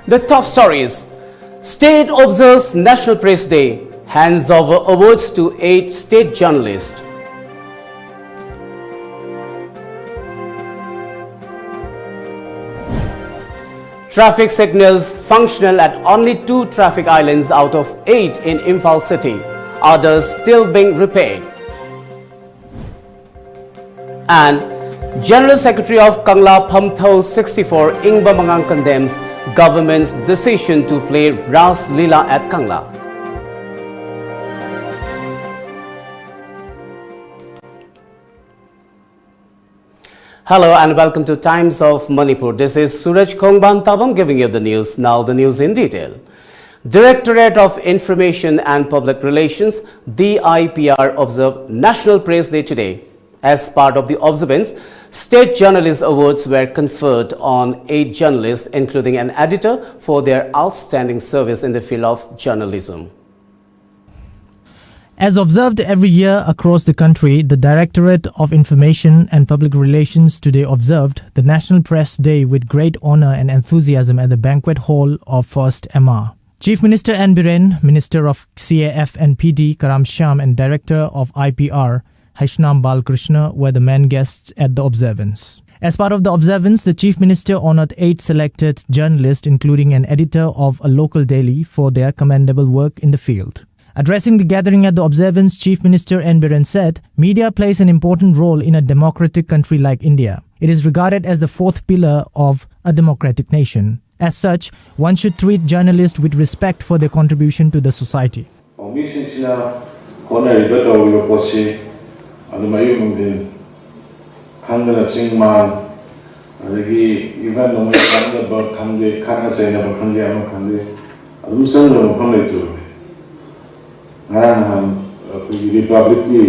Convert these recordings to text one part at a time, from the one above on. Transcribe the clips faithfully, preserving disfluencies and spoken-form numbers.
The top stories. State observes National Press Day, hands over awards to eight state journalists. Traffic signals functional at only two traffic islands out of eight in Imphal city. Others still being repaired. And General Secretary of Kangla Phamtho sixty-four, Ingba Mangang, condemns government's decision to play Ras Leela at Kangla. Hello and welcome to Times of Manipur. This is Suraj Khongban Tabam giving you the news. Now the news in detail. Directorate of Information and Public Relations, D I P R, observed National Press Day today. As part of the observance, State Journalist Awards were conferred on eight journalists, including an editor, for their outstanding service in the field of journalism. As observed every year across the country, the Directorate of Information and Public Relations today observed the National Press Day with great honor and enthusiasm at the banquet hall of First M R. Chief Minister N. Biren, Minister of C A F and P D Karam Shyam, and Director of I P R Haishnam Balkrishna were the main guests at the observance. As part of the observance, the Chief Minister honored eight selected journalists, including an editor of a local daily, for their commendable work in the field. Addressing the gathering at the observance, Chief Minister N. Biren said, media plays an important role in a democratic country like India. It is regarded as the fourth pillar of a democratic nation. As such, one should treat journalists with respect for their contribution to the society. ꯑꯣ, ꯃꯤꯁꯤꯡꯁꯤꯅ ꯍꯣꯠꯅꯔꯤꯕ, ꯇꯧꯔꯤꯕ ꯄꯣꯠꯁꯤ ꯑꯗꯨꯝ ꯑꯌꯨꯛ ꯅꯨꯡꯊꯤꯜ ꯈꯪꯗꯅ ꯆꯤꯡ ꯃꯥꯟ, ꯑꯗꯒꯤ even ꯅꯣꯡꯃꯩ ꯀꯥꯞꯅꯕ ꯈꯪꯗꯦ, ꯈꯠꯅ ꯆꯩꯅꯕ ꯈꯪꯗꯦ, ꯑꯃ ꯈꯪꯗꯦ, ꯑꯗꯨꯝ ꯆꯪꯗꯕ ꯃꯐꯝ ꯂꯩꯇ꯭ꯔꯕꯅꯤ꯫ ꯉꯔꯥꯡ ꯅꯍꯥꯟ ꯑꯩꯈꯣꯏꯒꯤ ꯔꯤꯄꯕ꯭ꯂꯤꯛꯀꯤ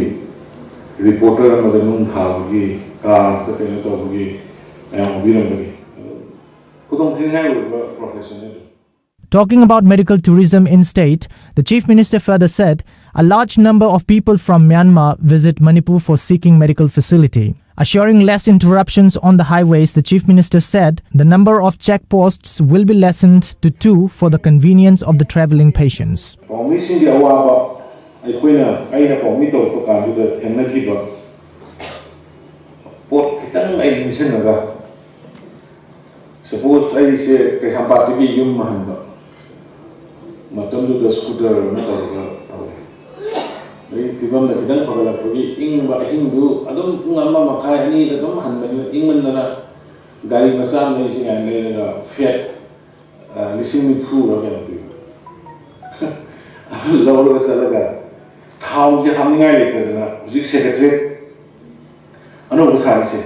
ꯔꯤꯄꯣꯔꯇꯔ ꯑꯃꯗ ꯅꯨꯡ ꯊꯥꯕꯒꯤ ꯀꯥꯔ ꯑꯃꯗ ꯀꯩꯅꯣ ꯇꯧꯕꯒꯤ ꯃꯌꯥꯝ ꯎꯕꯤꯔꯝꯒꯅꯤ꯫ ꯑꯗꯨ ꯈꯨꯗꯣꯡꯊꯤꯅꯤꯡꯉꯥꯏ ꯑꯣꯏꯕ ꯄ꯭ꯔꯣꯐꯦꯁꯟꯅꯤ ꯑꯗꯨ꯫ Talking about medical tourism in state, the Chief Minister further said, a large number of people from Myanmar visit Manipur for seeking medical facility. Assuring less interruptions on the highways, the Chief Minister said the number of checkposts will be lessened to two for the convenience of the travelling patients. ꯄꯥꯎꯃꯤꯁꯤꯡꯒꯤ ꯑꯋꯥꯕ ꯑꯩꯈꯣꯏꯅ, ꯑꯩꯅ ꯄꯥꯎꯃꯤ ꯇꯧꯔꯛꯄ ꯀꯥꯟꯗꯨꯗ ꯊꯦꯡꯅꯈꯤꯕ ꯄꯣꯠ ꯈꯤꯇꯪ ꯑꯩ ꯅꯤꯡꯁꯤꯡꯉꯒ, suppose ꯑꯩꯁꯦ ꯀꯩꯁꯥꯝꯄꯥꯠꯇꯒꯤ ꯌꯨꯝ ꯍꯟꯕ ꯃꯇꯝꯗꯨꯗ ꯁ꯭ꯀꯨꯇꯔ ꯑꯃ ꯇꯧꯔꯒ ꯇꯧꯔꯦ꯫ ꯑꯗꯩ ꯐꯤꯕꯝꯗ ꯈꯤꯇꯪ ꯐꯒꯠꯂꯛꯄꯒꯤ ꯏꯪꯕ ꯑꯍꯤꯡꯗꯨ ꯑꯗꯨꯝ ꯄꯨꯡ ꯑꯃ ꯃꯈꯥꯏ ꯑꯅꯤꯗ ꯑꯗꯨꯝ ꯍꯟꯕꯅꯤꯅ ꯏꯪꯃꯟꯗꯅ ꯒꯥꯔꯤ ꯃꯆꯥ ꯑꯃ ꯑꯩꯁꯦ ꯀꯥꯏꯅ ꯂꯩꯔꯒ ꯐꯦꯠ ꯂꯤꯁꯤꯡ ꯅꯤꯐꯨꯔ ꯀꯩꯅꯣ ꯄꯤꯕ ꯂꯧꯔꯒ ꯆꯠꯂꯒ ꯊꯥꯎꯁꯦ ꯍꯥꯞꯅꯤꯡꯉꯥꯏ ꯂꯩꯇꯗꯅ ꯍꯧꯖꯤꯛ ꯁꯦꯀ꯭ꯔꯦꯇꯔꯤꯌꯦꯠ ꯑꯅꯧꯕ ꯁꯥꯔꯤꯁꯦ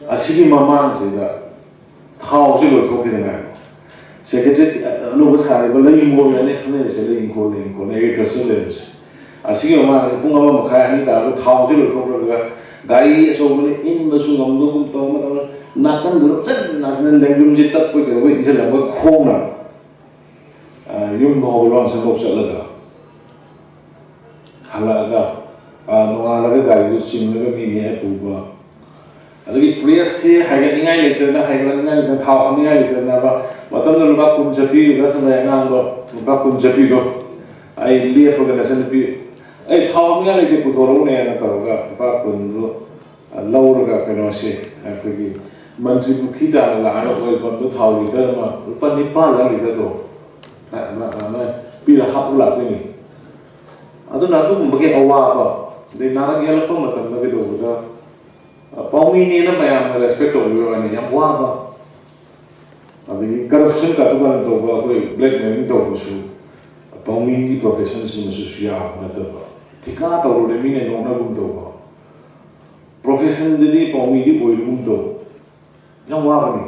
ꯑꯁꯤꯒꯤ ꯃꯃꯥꯡꯁꯤꯗ ꯊꯥꯎꯁꯦ ꯂꯣꯏꯊꯣꯛꯈꯤꯗꯅ ꯁꯦꯀ꯭ꯔꯦꯇꯔꯤꯌꯦꯠ ꯑꯅꯧꯕ ꯁꯥꯔꯤꯕ ꯂꯩ ꯏꯪꯈꯣꯜ ꯍꯥꯏꯅ ꯈꯪꯅꯔꯤꯁꯦ, ꯂꯩ ꯏꯪꯈꯣꯜ, ꯂꯩ ꯏꯪꯈꯣꯜ, ꯑꯦꯒ꯭ꯔꯤꯀꯜꯆꯔ ꯂꯩꯕꯁꯦ, ꯑꯁꯤꯒꯤ ꯃꯃꯥꯡꯗ ꯄꯨꯡ ꯑꯃ ꯃꯈꯥꯏ ꯑꯅꯤ ꯇꯥꯔꯒ ꯊꯥꯎꯁꯦ ꯂꯣꯏꯊꯣꯛꯈ꯭ꯔꯒ ꯒꯥꯔꯤ ꯑꯆꯧꯕꯅ ꯏꯟꯕꯁꯨ ꯉꯝꯗꯒꯨꯝ ꯇꯧꯕ ꯃꯇꯝꯗ ꯅꯥꯀꯟꯗꯨꯗ ꯐꯖꯅ ꯅꯥꯁꯤꯅ ꯂꯦꯡꯖꯨꯝꯁꯦ ꯇꯞꯄꯣꯏ ꯀꯩꯗꯧꯕꯣꯏ ꯏꯟꯁꯤꯜꯂꯝꯕ ꯈꯣꯡꯅ ꯌꯨꯝ ꯐꯥꯎꯕ ꯂꯣꯟꯁꯪꯐꯧ ꯆꯠꯂꯒ ꯍꯜꯂꯛꯑꯒ ꯅꯣꯡꯉꯥꯜꯂꯒ ꯒꯥꯔꯤꯗꯨ ꯆꯤꯡꯉꯒ ꯃꯤ ꯅꯦꯛꯑ ꯄꯨꯕ꯫ ꯑꯗꯒꯤ ꯄ꯭ꯔꯦꯁꯁꯤ ꯍꯥꯏꯒꯠꯅꯤꯡꯉꯥꯏ ꯂꯩꯇꯗꯅ, ꯍꯥꯏꯒꯠꯅꯤꯡꯉꯥꯏ ꯂꯩꯇꯅ, ꯊꯥꯎ ꯍꯥꯞꯅꯤꯡꯉꯥꯏ ꯂꯩꯇꯗꯅꯕ ꯃꯇꯝꯗ ꯂꯨꯄꯥ ꯀꯨꯟ ꯆꯠꯄꯤꯗꯨꯗ ꯁꯝꯅ ꯑꯉꯥꯡꯗꯣ ꯂꯨꯄꯥ ꯀꯨꯟ ꯆꯠꯄꯤꯗꯣ ꯑꯩ ꯂꯦꯞꯄꯒ ꯅꯆꯟꯅꯨꯄꯤ ꯑꯩ ꯊꯥꯎ ꯍꯥꯞꯅꯤꯡꯉꯥꯏ ꯂꯩꯇꯦ ꯄꯨꯊꯣꯔꯛꯎꯅꯦꯅ ꯇꯧꯔꯒ ꯂꯨꯄꯥ ꯀꯨꯟꯗꯨ ꯂꯧꯔꯒ ꯀꯩꯅꯣꯁꯦ ꯑꯩꯈꯣꯏꯒꯤ ꯃꯟꯇ꯭ꯔꯤ ꯄꯨꯈ꯭ꯔꯤ ꯇꯥꯅ ꯂꯥꯛꯑꯒ ꯑꯣꯏꯜ ꯄꯝꯗ ꯊꯥꯎ ꯂꯤꯇꯔ ꯑꯃ ꯂꯨꯄꯥ ꯅꯤꯄꯥꯟꯂ ꯂꯤꯇꯔꯗꯣ ꯄꯤꯔ ꯍꯥꯞꯄ ꯂꯥꯛꯇꯣꯏꯅꯤ꯫ ꯑꯗꯨꯅ ꯑꯗꯨꯒꯨꯝꯕꯒꯤ ꯑꯋꯥꯕ ꯑꯗꯩ ꯅꯥꯔꯛ ꯌꯦꯛꯂꯛꯄ ꯃꯇꯝꯗ ꯀꯩꯗꯧꯕꯗ ꯄꯥꯎꯃꯤꯅꯦꯅ ꯃꯌꯥꯝꯅ ꯔꯦꯁꯄꯦꯛ ꯇꯧꯕꯤꯕ ꯋꯥꯅꯤ, ꯌꯥꯝ ꯋꯥꯕ꯫ ꯑꯗꯒꯤ ꯀꯔꯞꯁꯟ ꯀꯥꯇꯨ ꯀꯥꯔꯟ ꯇꯧꯕ, ꯑꯩꯈꯣꯏ ꯕ꯭ꯂꯦꯛ ꯃꯦꯂꯤꯡ ꯇꯧꯕꯁꯨ ꯄꯥꯎꯃꯤꯒꯤ ꯄ꯭ꯔꯣꯐꯦꯁꯟꯁꯤꯃꯁꯨ ꯌꯥꯕ ꯅꯠꯇꯕ, ꯊꯤꯀꯥ ꯇꯧꯔꯨꯔꯦ ꯃꯤꯅ ꯅꯣꯛꯅꯒꯨꯝ ꯇꯧꯕ, ꯄ꯭ꯔꯣꯐꯦꯁꯟꯗꯗꯤ ꯄꯥꯎꯃꯤꯗꯤ ꯑꯣꯏꯔꯨꯒꯨꯝ ꯇꯧꯕ, ꯌꯥꯝ ꯋꯥꯕꯅꯤ꯫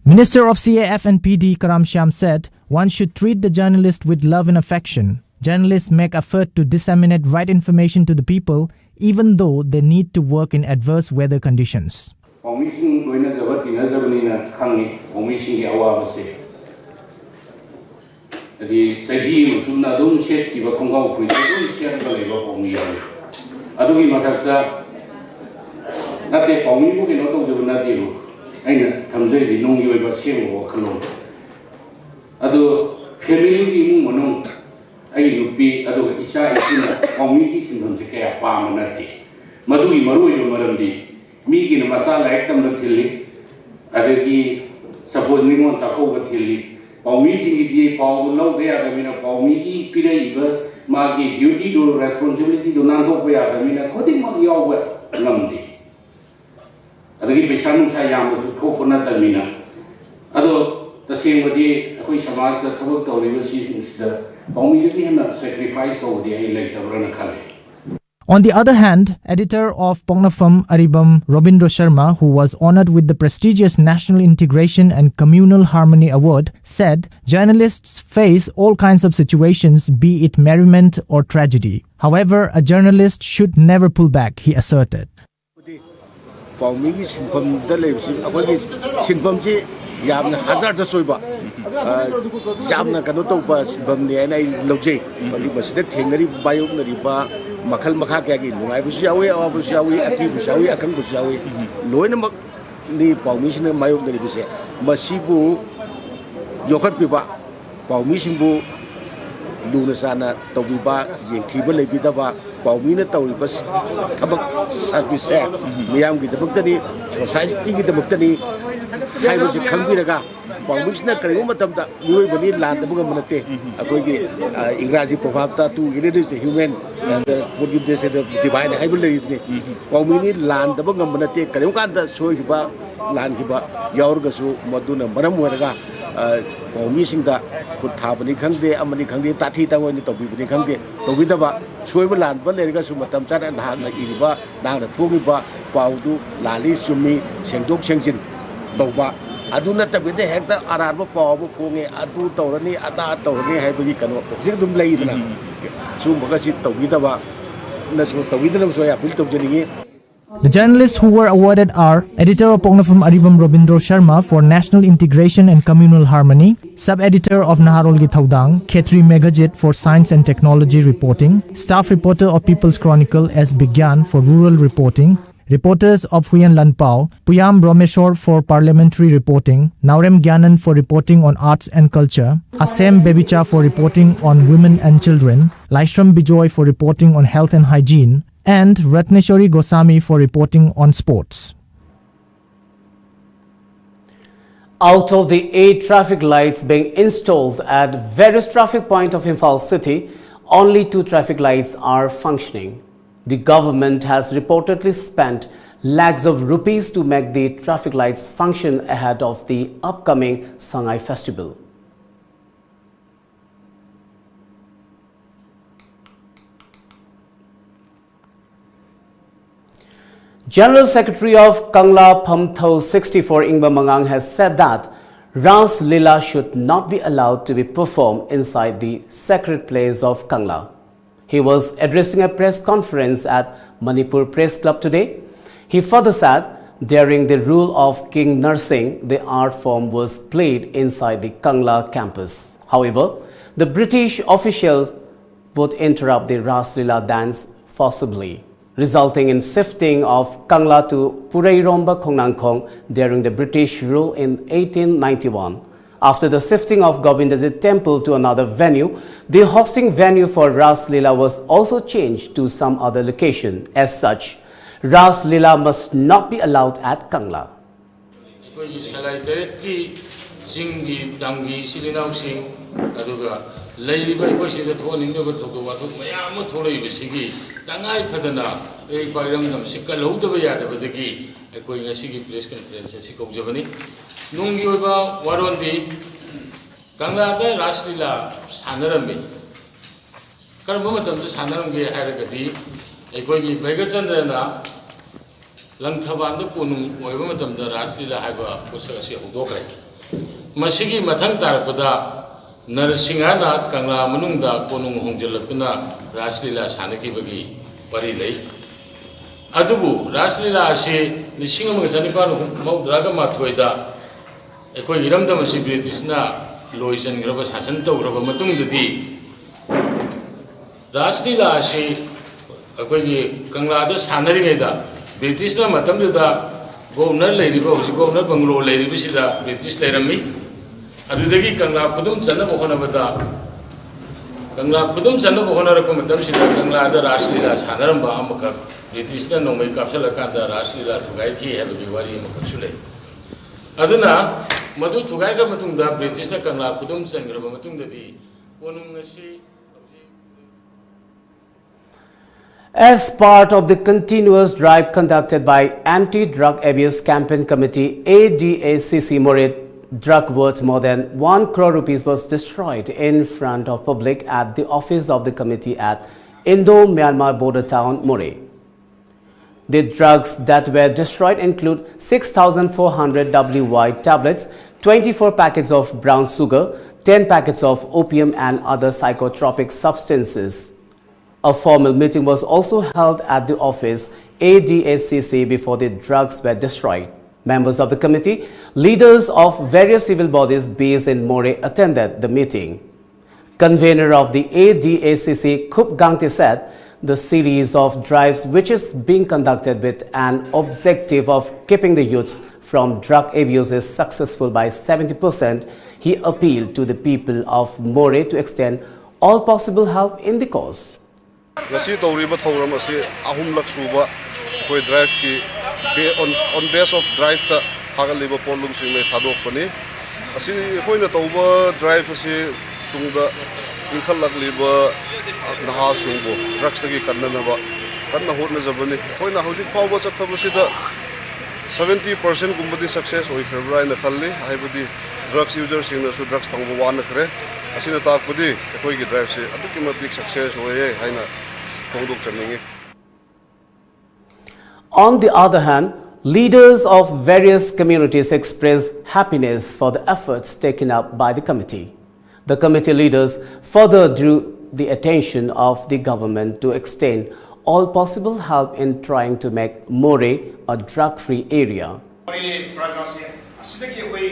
Minister of C A F and P D Karam Shyam said one should treat the journalist with love and affection. Journalists make effort to disseminate right information to the people, even though they need to work in adverse weather conditions. ꯄꯥꯎꯃꯤꯁꯤꯡ ꯂꯣꯏꯅꯖꯕ ꯇꯤꯟꯅꯖꯕꯅꯤꯅ ꯈꯪꯉꯤ ꯄꯥꯎꯃꯤꯁꯤꯡꯒꯤ ꯑꯋꯥꯕꯁꯦ꯫ ꯍꯥꯏꯗꯤ ꯆꯍꯤ ꯑꯃ ꯆꯨꯞꯅ ꯑꯗꯨꯝ ꯁꯦꯠꯈꯤꯕ ꯈꯣꯡꯒ꯭ꯔꯥꯎ ꯐꯨꯔꯤꯠ ꯑꯗꯨꯝ ꯁꯦꯠꯂꯒ ꯂꯩꯕ ꯄꯥꯎꯃꯤ ꯌꯥꯎꯏ꯫ ꯑꯗꯨꯒꯤ ꯃꯊꯛꯇ ꯅꯠꯇꯦ, ꯄꯥꯎꯃꯤꯕꯨ ꯀꯩꯅꯣ ꯇꯧꯖꯕ ꯅꯠꯇꯦꯕ꯫ ꯑꯩꯅ ꯊꯝꯖꯔꯤꯗꯤ ꯅꯨꯡꯒꯤ ꯑꯣꯏꯕ ꯑꯁꯦꯡꯕ ꯋꯥꯈꯜꯂꯣꯟ꯫ ꯑꯗꯣ ꯐꯦꯃꯤꯂꯤꯒꯤ ꯏꯃꯨꯡ ꯃꯅꯨꯡ, ꯑꯩꯒꯤ ꯅꯨꯄꯤ ꯑꯗꯨꯒ ꯏꯆꯥ ꯏꯁꯨꯅ ꯄꯥꯎꯃꯤꯒꯤ ꯁꯤꯟꯐꯝꯁꯦ ꯀꯌꯥ ꯄꯥꯝꯕ ꯅꯠꯇꯦ꯫ ꯃꯗꯨꯒꯤ ꯃꯔꯨꯑꯣꯏꯕ ꯃꯔꯝꯗꯤ ꯃꯤꯒꯤꯅ ꯃꯆꯥ ꯂꯥꯏꯔꯤꯛ ꯇꯝꯕ ꯊꯤꯜꯂꯤ, ꯑꯗꯒꯤ ꯁꯄꯣꯁ ꯅꯤꯉꯣꯜ ꯆꯥꯛꯀꯧꯕ ꯊꯤꯜꯂꯤ꯫ ꯄꯥꯎꯃꯤꯁꯤꯡꯒꯤꯗꯤ ꯄꯥꯎꯗꯨ ꯂꯧꯗ ꯌꯥꯗꯕꯅꯤꯅ, ꯄꯥꯎꯃꯤꯒꯤ ꯄꯤꯔꯛꯏꯕ ꯃꯥꯒꯤ ꯗ꯭ꯌꯨꯇꯤꯗꯨ, ꯔꯦꯁꯄꯣꯟꯁꯤꯕꯤꯂꯤꯇꯤꯗꯨ ꯅꯥꯟꯊꯣꯛꯄ ꯌꯥꯗꯕꯅꯤꯅ ꯈꯨꯗꯤꯡꯃꯛ ꯌꯥꯎꯕ ꯉꯝꯗꯦ꯫ ꯑꯗꯒꯤ ꯄꯩꯁꯥ ꯅꯨꯡꯁꯥ ꯌꯥꯝꯅꯁꯨ ꯊꯣꯛꯄ ꯅꯠꯇꯕꯅꯤꯅ꯫ ꯑꯗꯣ ꯇꯁꯦꯡꯕꯗꯤ ꯑꯩꯈꯣꯏ ꯁꯃꯥꯖꯇ ꯊꯕꯛ ꯇꯧꯔꯤꯕꯁꯤꯡꯁꯤꯗ ꯄꯥꯎꯃꯤꯗꯒꯤ ꯍꯦꯟꯅ ꯁꯦꯀ꯭ꯔꯤꯐꯥꯏꯁ ꯇꯧꯕꯗꯤ ꯑꯩ ꯂꯩꯇꯕ꯭ꯔꯅ ꯈꯜꯂꯤ꯫ On the other hand, editor of Poknafam Aribam Robindra Sharma, who was honored with the prestigious National Integration and Communal Harmony Award, said journalists face all kinds of situations, be it merriment or tragedy. However, a journalist should never pull back, he asserted. ꯄꯥꯎꯃꯤꯒꯤ ꯁꯤꯟꯐꯝꯗ ꯂꯩꯕꯁꯤ, ꯑꯩꯈꯣꯏꯒꯤ ꯁꯤꯟꯐꯝꯁꯤ ꯌꯥꯝꯅ ꯍꯖꯥꯔꯗꯁ ꯑꯣꯏꯕ, ꯌꯥꯝꯅ ꯀꯩꯅꯣ ꯇꯧꯕ ꯁꯤꯟꯐꯝꯅꯤ ꯍꯥꯏꯅ ꯑꯩ ꯂꯧꯖꯩ꯫ ꯃꯔꯝꯗꯤ ꯃꯁꯤꯗ ꯊꯦꯡꯅꯔꯤꯕ, ꯃꯥꯌꯣꯛꯅꯔꯤꯕ ꯃꯈꯜ ꯃꯈꯥ ꯀꯌꯥꯒꯤ ꯅꯨꯡꯉꯥꯏꯕꯁꯨ ꯌꯥꯎꯏ, ꯑꯋꯥꯕꯁꯨ ꯌꯥꯎꯏ, ꯑꯊꯤꯕꯁꯨ ꯌꯥꯎꯏ, ꯑꯈꯪꯕꯁꯨ ꯌꯥꯎꯏ, ꯂꯣꯏꯅꯃꯛꯅꯤ ꯄꯥꯎꯃꯤꯁꯤꯡꯅ ꯃꯥꯌꯣꯛꯅꯔꯤꯕꯁꯦ꯫ ꯃꯁꯤꯕꯨ ꯌꯣꯛꯈꯠꯄꯤꯕ, ꯄꯥꯎꯃꯤꯁꯤꯡꯕꯨ ꯂꯨꯅ ꯆꯥꯟꯅ ꯇꯧꯕꯤꯕ, ꯌꯦꯡꯊꯤꯕ ꯂꯩꯕꯤꯗꯕ, ꯄꯥꯎꯃꯤꯅ ꯇꯧꯔꯤꯕ ꯊꯕꯛ, ꯁꯥꯔꯚꯤꯁꯁꯦ ꯃꯤꯌꯥꯝꯒꯤꯗꯃꯛꯇꯅꯤ, ꯁꯣꯁꯥꯏꯇꯤꯒꯤꯗꯃꯛꯇꯅꯤ ꯍꯥꯏꯕꯁꯤ ꯈꯪꯕꯤꯔꯒ, ꯄꯥꯎꯃꯤꯁꯤꯅ ꯀꯔꯤꯒꯨꯝꯕ ꯃꯇꯝꯗ ꯃꯤꯑꯣꯏꯕꯅꯤ, ꯂꯥꯟꯗꯕ ꯉꯝꯕ ꯅꯠꯇꯦ꯫ ꯑꯩꯈꯣꯏꯒꯤ ꯏꯪꯒ꯭ꯔꯥꯖꯤ ꯄ꯭ꯔꯣꯚꯥꯞꯇ "To err is the human, and forgiveness is the divine" ꯍꯥꯏꯕ ꯂꯩꯔꯤꯕꯅꯤ꯫ ꯄꯥꯎꯃꯤꯅꯤ, ꯂꯥꯟꯗꯕ ꯉꯝꯕ ꯅꯠꯇꯦ꯫ ꯀꯔꯤꯒꯨꯝꯕ ꯀꯥꯟꯗ ꯁꯣꯏꯈꯤꯕ, ꯂꯥꯟꯈꯤꯕ ꯌꯥꯎꯔꯒꯁꯨ, ꯃꯗꯨꯅ ꯃꯔꯝ ꯑꯣꯏꯔꯒ ꯄꯥꯎꯃꯤꯁꯤꯡꯗ ꯈꯨꯠ ꯊꯥꯕꯅꯤ ꯈꯪꯗꯦ, ꯑꯃꯅꯤ ꯈꯪꯗꯦ, ꯇꯥꯊꯤ ꯇꯥꯑꯣꯏꯅ ꯇꯧꯕꯤꯕꯅꯤ ꯈꯪꯗꯦ, ꯇꯧꯕꯤꯗꯕ, ꯁꯣꯏꯕ ꯂꯥꯟꯕ ꯂꯩꯔꯒꯁꯨ ꯃꯇꯝ ꯆꯥꯅ ꯅꯍꯥꯛꯅ ꯏꯔꯤꯕ, ꯅꯍꯥꯛꯅ ꯐꯣꯡꯉꯤꯕ ꯄꯥꯎꯗꯨ ꯂꯥꯜꯂꯤ ꯆꯨꯝꯃꯤ ꯁꯦꯡꯗꯣꯛ ꯁꯦꯡꯖꯤꯟ ꯇꯧꯕ꯫ ꯑꯗꯨ ꯅꯠꯇꯕꯤꯗ ꯍꯦꯛꯇ ꯑꯔꯥꯟꯕ ꯄꯥꯎ ꯑꯃ ꯐꯣꯡꯉꯦ, ꯑꯗꯨ ꯇꯧꯔꯅꯤ, ꯑꯗꯥ ꯇꯧꯔꯅꯤ ꯍꯥꯏꯕꯒꯤ ꯀꯩꯅꯣ ꯍꯧꯖꯤꯛ ꯑꯗꯨꯝ ꯂꯩꯗꯅ꯫ ꯁꯤꯒꯨꯝꯕꯒꯁꯤ ꯇꯧꯕꯤꯗꯕ, ꯅꯁꯨ ꯇꯧꯕꯤꯗꯅꯕꯁꯨ ꯑꯩ appeal ꯇꯧꯖꯅꯤꯡꯉꯤ꯫ The journalists who were awarded are editor of Poknafam Aribam Robindra Sharma for National Integration and Communal Harmony, sub-editor of Naharolgi Thaudang, Khetri Meghajit for Science and Technology Reporting, staff reporter of People's Chronicle S Bigyan for Rural Reporting, Reporters of Huyen Lanpao, Puyam Bromeshwar for parliamentary reporting, Naurem Gyanan for reporting on arts and culture, Asem Bebicha for reporting on women and children, Laishram Bijoy for reporting on health and hygiene, and Ratneshwari Goswami for reporting on sports. Out of the eight traffic lights being installed at various traffic points of Imphal city, only two traffic lights are functioning. The government has reportedly spent lakhs of rupees to make the traffic lights function ahead of the upcoming Sangai festival. General Secretary of Kangla Phamtho sixty-four Ingba Mangang has said that Ras Lila should not be allowed to be performed inside the sacred place of Kangla. He was addressing a press conference at Manipur Press Club today. He further said, during the rule of King Narsing, the art form was played inside the Kangla campus. However, the British officials would interrupt the Ras Lila dance forcibly, resulting in shifting of Kangla to Pureiromba Khongnangkhong during the British rule in eighteen ninety-one. After the shifting of Govindajit temple to another venue, the hosting venue for Ras Lila was also changed to some other location. As such, Ras Lila must not be allowed at Kangla. ꯑꯩꯈꯣꯏꯒꯤ ꯁꯂꯥꯏ ꯇꯔꯦꯠꯀꯤ ꯆꯤꯡꯒꯤ ꯇꯝꯒꯤ ꯏꯆꯤꯜ ꯏꯅꯥꯎꯁꯤꯡ, ꯑꯗꯨꯒ ꯂꯩꯔꯤꯕ ꯑꯩꯈꯣꯏ ꯁꯤꯗ ꯊꯣꯛꯍꯟꯅꯤꯡꯗꯕ ꯊꯧꯗꯣꯛ ꯋꯥꯊꯣꯛ ꯃꯌꯥꯝ ꯑꯃ ꯊꯣꯛꯂꯛꯏꯕꯁꯤꯒꯤ ꯇꯉꯥꯏ ꯐꯗꯅ ꯑꯩ ꯏꯄꯥ ꯏꯔꯝꯗꯝ ꯑꯁꯤ ꯀꯜꯍꯧꯗꯕ ꯌꯥꯗꯕꯗꯒꯤ ꯑꯩꯈꯣꯏ ꯉꯁꯤꯒꯤ ꯄ꯭ꯔꯦꯁ ꯀꯟꯐꯔꯦꯟꯁ ꯑꯁꯤ ꯀꯧꯖꯕꯅꯤ꯫ ꯅꯨꯡꯒꯤ ꯑꯣꯏꯕ ꯋꯥꯔꯣꯜꯗꯤ, ꯀꯪꯂꯥꯗ ꯔꯥꯁ ꯂꯤꯂꯥ ꯁꯥꯟꯅꯔꯝꯃꯤ꯫ ꯀꯔꯝꯕ ꯃꯇꯝꯗ ꯁꯥꯟꯅꯔꯝꯒꯦ ꯍꯥꯏꯔꯒꯗꯤ, ꯑꯩꯈꯣꯏꯒꯤ ꯚꯩꯒꯆꯟꯗ꯭ꯔꯅ ꯂꯪꯊꯕꯥꯜꯗ ꯀꯣꯅꯨꯡ ꯑꯣꯏꯕ ꯃꯇꯝꯗ ꯔꯥꯁ ꯂꯤꯂꯥ ꯍꯥꯏꯕ ꯄꯣꯠꯁꯛ ꯑꯁꯤ ꯍꯧꯗꯣꯛꯈ꯭ꯔꯦ꯫ ꯃꯁꯤꯒꯤ ꯃꯊꯪ ꯇꯥꯔꯛꯄꯗ ꯅꯔꯁꯤꯡꯍꯅ ꯀꯪꯂꯥ ꯃꯅꯨꯡꯗ ꯀꯣꯅꯨꯡ ꯍꯣꯡꯖꯤꯜꯂꯛꯇꯨꯅ ꯔꯥꯁ ꯂꯤꯂꯥ ꯁꯥꯟꯅꯈꯤꯕꯒꯤ ꯋꯥꯔꯤ ꯂꯩ꯫ ꯑꯗꯨꯕꯨ ꯔꯥꯁ ꯂꯤꯂꯥ ꯑꯁꯤ ꯂꯤꯁꯤꯡ ꯑꯃꯒ ꯆꯅꯤꯄꯥꯟ ꯃꯧꯗ꯭ꯔꯥꯒ ꯃꯥꯊꯣꯏꯗ ꯑꯩꯈꯣꯏꯒꯤ ꯏꯔꯝꯗꯝ ꯑꯁꯤ ꯕ꯭ꯔꯤꯇꯤꯁꯅ ꯂꯣꯏꯁꯤꯟꯈ꯭ꯔꯕ, ꯁꯥꯁꯟ ꯇꯧꯈ꯭ꯔꯕ ꯃꯇꯨꯡꯗꯗꯤ, ꯔꯥꯁ ꯂꯤꯂꯥ ꯑꯁꯤ ꯑꯩꯈꯣꯏꯒꯤ ꯀꯪꯂꯥꯗ ꯁꯥꯟꯅꯔꯤꯉꯩꯗ ꯕ꯭ꯔꯤꯇꯤꯁꯅ ꯃꯇꯝꯗꯨꯗ ꯒꯣꯚꯔꯅꯔ ꯂꯩꯔꯤꯕ, ꯍꯧꯖꯤꯛ ꯒꯣꯚꯔꯅꯔ ꯕꯪꯒ꯭ꯂꯣ ꯂꯩꯔꯤꯕꯁꯤꯗ ꯕ꯭ꯔꯤꯇꯤꯁ ꯂꯩꯔꯝꯃꯤ꯫ ꯑꯗꯨꯗꯒꯤ ꯀꯪꯂꯥ ꯈꯨꯗꯨꯝ ꯆꯟꯅꯕ ꯍꯣꯠꯅꯕꯗ, ꯀꯪꯂꯥ ꯈꯨꯗꯨꯝ ꯆꯟꯅꯕ ꯍꯣꯠꯅꯔꯛꯄ ꯃꯇꯝꯁꯤꯗ ꯀꯪꯂꯥꯗ ꯔꯥꯁ ꯂꯤꯂꯥ ꯁꯥꯟꯅꯔꯝꯕ ꯑꯃꯈꯛ ꯕ꯭ꯔꯤꯇꯤꯁꯅ ꯅꯣꯡꯃꯩ ꯀꯥꯞꯁꯤꯜꯂꯀꯥꯟꯗ ꯔꯥꯁ ꯂꯤꯂꯥ ꯊꯨꯒꯥꯏꯈꯤ ꯍꯥꯏꯕꯒꯤ ꯋꯥꯔꯤ ꯑꯃꯈꯛꯁꯨ ꯂꯩ꯫ ꯑꯗꯨꯅ ꯃꯗꯨ ꯊꯨꯒꯥꯏꯈ꯭ꯔ ꯃꯇꯨꯡꯗ, ꯕ꯭ꯔꯤꯇꯤꯁꯅ ꯀꯪꯂꯥ ꯈꯨꯗꯨꯝ ꯆꯟꯈ꯭ꯔꯕ ꯃꯇꯨꯡꯗꯗꯤ ꯀꯣꯅꯨꯡ ꯑꯁꯤ ꯍꯧꯖꯤꯛ As part of the continuous drive conducted by Anti-Drug Abuse Campaign Committee, A D A C C Moreh, drug worth more than one crore rupees was destroyed in front of public at the office of the committee at Indo-Myanmar border town Moreh. The drugs that were destroyed include six thousand four hundred W Y tablets, twenty-four packets of brown sugar, ten packets of opium and other psychotropic substances. A formal meeting was also held at the office A D A C C before the drugs were destroyed. Members of the committee, leaders of various civil bodies based in Moreh attended the meeting. Convener of the A D A C C, Khup Gangte, said the series of drives which is being conducted with an objective of keeping the youths from drug abuse is successful by seventy percent. He appealed to the people of Moreh to extend all possible help in the cause. ꯉꯁꯤ ꯇꯧꯔꯤꯕ ꯊꯧꯔꯝ ꯑꯁꯤ ꯑꯍꯨꯝꯂꯛ ꯁꯨꯕ ꯑꯩꯈꯣꯏ ꯗ꯭ꯔꯥꯏꯚꯀꯤ on base of driveꯇ ꯊꯥꯒꯠꯂꯤꯕ ꯄꯣꯠꯂꯨꯝꯁꯤꯡ ꯂꯣꯏ ꯊꯥꯗꯣꯛꯄꯅꯤ꯫ ꯑꯁꯤ ꯑꯩꯈꯣꯏꯅ ꯇꯧꯕ ꯗ꯭ꯔꯥꯏꯚ ꯑꯁꯤ ꯇꯨꯡꯗ ꯏꯟꯈꯠꯂꯛꯂꯤꯕ ꯅꯍꯥꯁꯤꯡꯕꯨ ꯗ꯭ꯔꯒꯁꯇꯒꯤ ꯀꯟꯅꯅꯕ ꯀꯟꯅ ꯍꯣꯠꯅꯖꯕꯅꯤ꯫ ꯑꯩꯈꯣꯏꯅ ꯍꯧꯖꯤꯛ ꯐꯥꯎꯕ ꯆꯠꯊꯕꯁꯤꯗ seventy percentꯀꯨꯝꯕꯗꯤ success ꯑꯣꯏꯈ꯭ꯔꯕ꯭ꯔꯥ ꯍꯥꯏꯅ ꯈꯜꯂꯤ꯫ ꯍꯥꯏꯕꯗꯤ ꯗ꯭ꯔꯒꯁ ꯌꯨꯖꯔꯁꯤꯡꯅꯁꯨ ꯗ꯭ꯔꯒꯁ ꯐꯪꯕ ꯋꯥꯅꯈ꯭ꯔꯦ꯫ ꯑꯁꯤꯅ ꯇꯥꯛꯄꯗꯤ ꯑꯩꯈꯣꯏꯒꯤ ꯗ꯭ꯔꯥꯏꯚꯁꯦ ꯑꯗꯨꯛꯀꯤ ꯃꯇꯤꯛ success ꯑꯣꯏꯌꯦ ꯍꯥꯏꯅ ꯐꯣꯡꯗꯣꯛꯆꯅꯤꯡꯉꯤ꯫ On the other hand, leaders of various communities expressed happiness for the efforts taken up by the committee. The committee leaders further drew the attention of the government to extend all possible help in trying to make Moreh a drug-free area. ꯃꯣꯔꯦ ꯄ꯭ꯔꯖꯥꯁꯦ ꯑꯁꯤꯗꯒꯤ ꯑꯩꯈꯣꯏ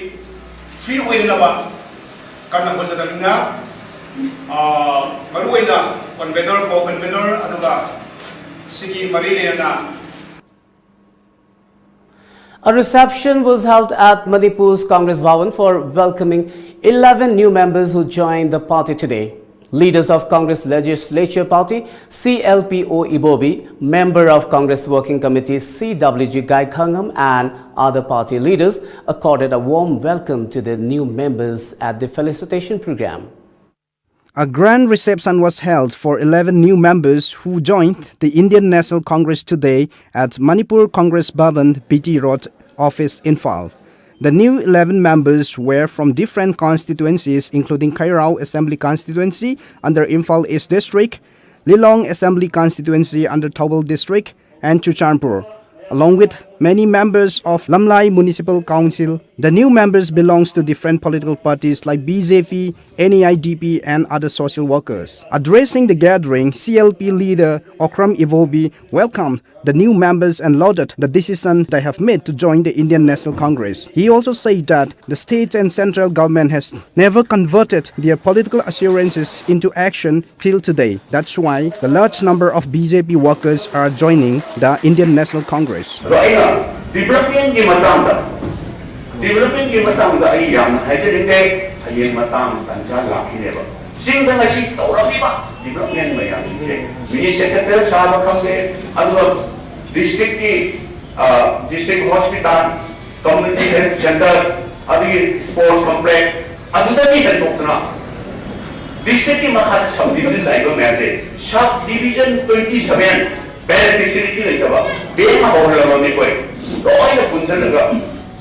free ꯑꯣꯏꯅꯅꯕ ꯀꯟꯅ ꯍꯣꯠꯅꯗꯕꯅꯤꯅ, ꯃꯔꯨꯑꯣꯏꯅ convener, ꯀꯣ convener, ꯑꯗꯨꯒ ꯁꯤꯒꯤ ꯃꯔꯤ ꯂꯩꯅꯅ A reception was held at Manipur's Congress Bhavan for welcoming eleven new members who joined the party today. Leaders of Congress Legislature Party, C L P O Ibobi, member of Congress Working Committee, C W G Gaikhangam, and other party leaders accorded a warm welcome to the new members at the felicitation program. A grand reception was held for eleven new members who joined the Indian National Congress today at Manipur Congress Bhavan, B T Road office, Imphal. The new eleven members were from different constituencies, including Khairao Assembly Constituency under Imphal East District, Lilong Assembly Constituency under Thoubal District, and Churachandpur, along with many members of Lamlai Municipal Council. The new members belongs to different political parties like B J P, N E I D P, and other social workers. Addressing the gathering, C L P leader Okram Ibobi welcomed the new members and lauded the decision they have made to join the Indian National Congress. He also said that the state and central government has never converted their political assurances into action till today. That's why the large number of B J P workers are joining the Indian National Congress. ꯑꯗꯣ ꯑꯩꯅ ꯗꯤꯕ꯭ꯂꯞꯃꯦꯟꯒꯤ ꯃꯇꯥꯡꯗ, ꯗꯤꯕ꯭ꯂꯞꯃꯦꯟꯒꯤ ꯃꯇꯥꯡꯗ ꯑꯩ ꯌꯥꯝꯅ ꯍꯥꯏꯖꯅꯤꯡꯗꯦ꯫ ꯍꯌꯦꯡ ꯃꯇꯥꯡ ꯇꯟꯖꯥ ꯂꯥꯛꯈꯤꯅꯦꯕ꯫ ꯆꯤꯡꯗ ꯉꯁꯤ ꯇꯧꯔꯝꯃꯤꯕ ꯗꯤꯕ꯭ꯂꯞꯃꯦꯟ ꯃꯌꯥꯝꯁꯤꯡꯁꯦ, ꯃꯤꯅꯤ ꯁꯦꯀ꯭ꯔꯦꯇꯔꯤ ꯁꯥꯕ ꯈꯪꯗꯦ, ꯑꯗꯨꯒ ꯗꯤꯁꯇ꯭ꯔꯤꯛꯀꯤ, ꯑ, district hospital, community health centre, ꯑꯗꯒꯤ ꯁ꯭ꯄꯣꯔꯠꯁ ꯀꯣꯝꯄ꯭ꯂꯦꯛꯁ, ꯑꯗꯨꯗꯒꯤ ꯍꯦꯟꯗꯣꯛꯇꯅ ꯗꯤꯁꯇ꯭ꯔꯤꯛꯀꯤ ꯃꯈꯥꯗ ꯁꯕ ꯗꯤꯕꯤꯖꯟ ꯂꯩꯕ ꯃꯌꯥꯝꯁꯦ, sub division twenty seven bank facility ꯂꯩꯇꯕ, ꯕꯦꯡꯛ ꯍꯧꯔꯝꯃꯕꯅꯤ ꯑꯩꯈꯣꯏ꯫ ꯂꯣꯏꯅ ꯄꯨꯟꯁꯤꯜꯂꯒ